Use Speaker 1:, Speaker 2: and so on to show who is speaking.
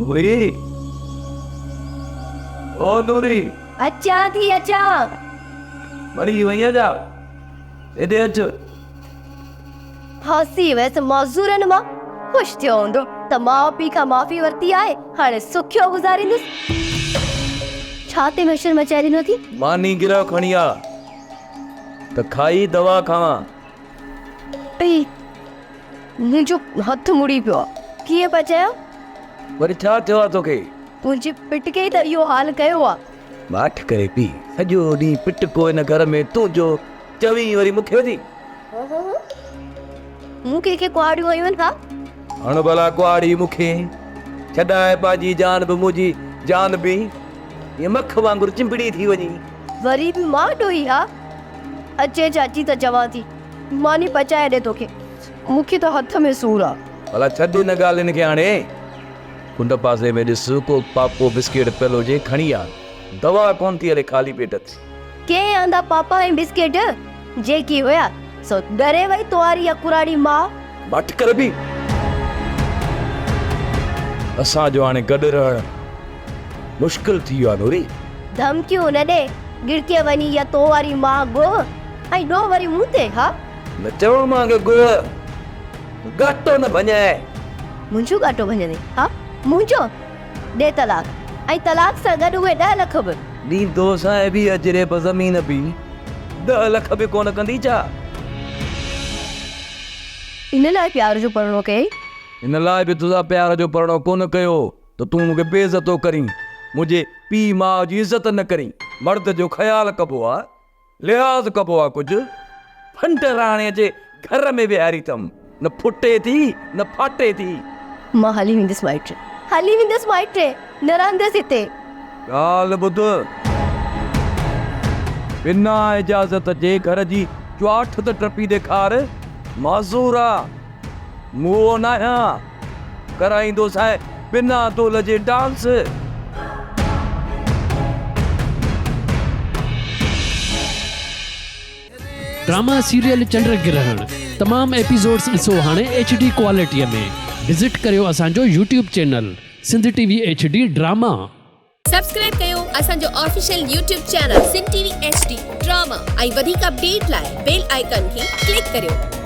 Speaker 1: نوري او نوري.
Speaker 2: اچان ٿي اچان.
Speaker 1: مري وئين ڇا؟ هيڏي اچ.
Speaker 2: ڦاسي ويس معذورن مان. خوش ٿيو هوندو ته ماء پيء کان معافي ورتي آهي، هاڻي سکيو گذاريندس. ڇا تي محشر مچائي ڏنو ٿي؟
Speaker 1: ماني گرهه کڻي آ ته کائي دوا کاوان.
Speaker 2: ائي منهنجو هٿ مڙي پيو آ. ڪيئن پچايان؟
Speaker 1: وري ڇا ٿيو آ توکي؟
Speaker 2: تنهنجي پٽڪي ئي ته اهو حال ڪيو آ.
Speaker 1: ماٺ ڪري پي. سڄو ڏينهن پٽڪو هن گهر ۾ تنهنجو، چوين وري مون کي ٿي.
Speaker 2: مون ڪنهن کي ڪهاڙيون هنيون آهن ها؟
Speaker 1: هڻ ڀلا ڪهاڙي مون کي. ڇڏاء پنهنجي جان به منهنجي جان به ائين مک وانگر چنبڙي ٿي وڃي.
Speaker 2: وري به مان ڏوهي ها؟ اچي چاچي ته چوان ٿي ماني پچائي ڏي توکي. مون کي ته هٿ ۾ سور آ.
Speaker 1: ڀلا ڇڏ ان ڳالهين کي هاڻي. ڪنڊ پاسي ۾ ڏس ڪو پاپو بسڪيٽ پيل هجي کڻي آ. دوا ڪونه ٿي هلي خالي پيٽ تي.
Speaker 2: ڪنهن آندا پاپا ۽ بسڪيٽ؟ جيڪي هيا سو ڳري وئي توهاري اها ڪراڙي ماء.
Speaker 1: ماٺ ڪر بي. اسان جو هاڻي گڏ رهڻ مشڪل ٿي ويو آ نوري.
Speaker 2: ڌمڪيون نه ڏي، ڳڙڪي وڃي اها تو واري ماء گوهه ۽ ڏوهه وري مون تي ها؟
Speaker 1: نه چوان گوهه، ڳاٽو نه ڀڃائي.
Speaker 2: منهنجو ڳاٽو ڀڃندين ها؟ منهنجو؟ ڏي طلاق ۽ طلاق سان گڏ اهي ڏهه لک به.
Speaker 1: ڏيندوسانء به اجري به زمين به ڏهه لک به ڪونه ڪندي ڇا؟
Speaker 2: ان لاء پيار جو پرڻو ڪيئي؟
Speaker 1: ان لاء به توسان پيار جو پرڻو ڪونه ڪيو ته تون مون کي بي عزتو ڪرين، منهنجي پيء ماء جي عزت نه ڪرين. مرد جو خيال ڪبو آ، لحاظ ڪبو آ ڪجهه. ڦنڊ راڻي جي گهر ۾ ويهاري اٿم، نه ڦٽي ٿي نه ڦاٽي ٿي.
Speaker 2: مان هلي ويندس مائٽ، هلي ويندس مائٽ، نه رهندس هتي.
Speaker 1: ڳالهه ٻڌ، بنا اجازت جي گهر جي چواٺ ته ٽپي ڏيکار، معذور آ، موئو ناهيان، ڪرائيندوسانء بنا دول جي ڊانس.
Speaker 3: ڊراما سيريل چنڊ گرهڻ تمام ايپيسوڊس ڏسو هاڻي ايڇ ڊي ڪوالٽي ۾ وزٽ ڪريو اسان جو YouTube channel Sindh T V H D drama.
Speaker 4: Subscribe ڪيو اسان جو official YouTube channel Sindh T V H D drama ۽ وڌيڪ اپڊيٽ لاء بيل آئيڪان کي ڪلڪ ڪريو.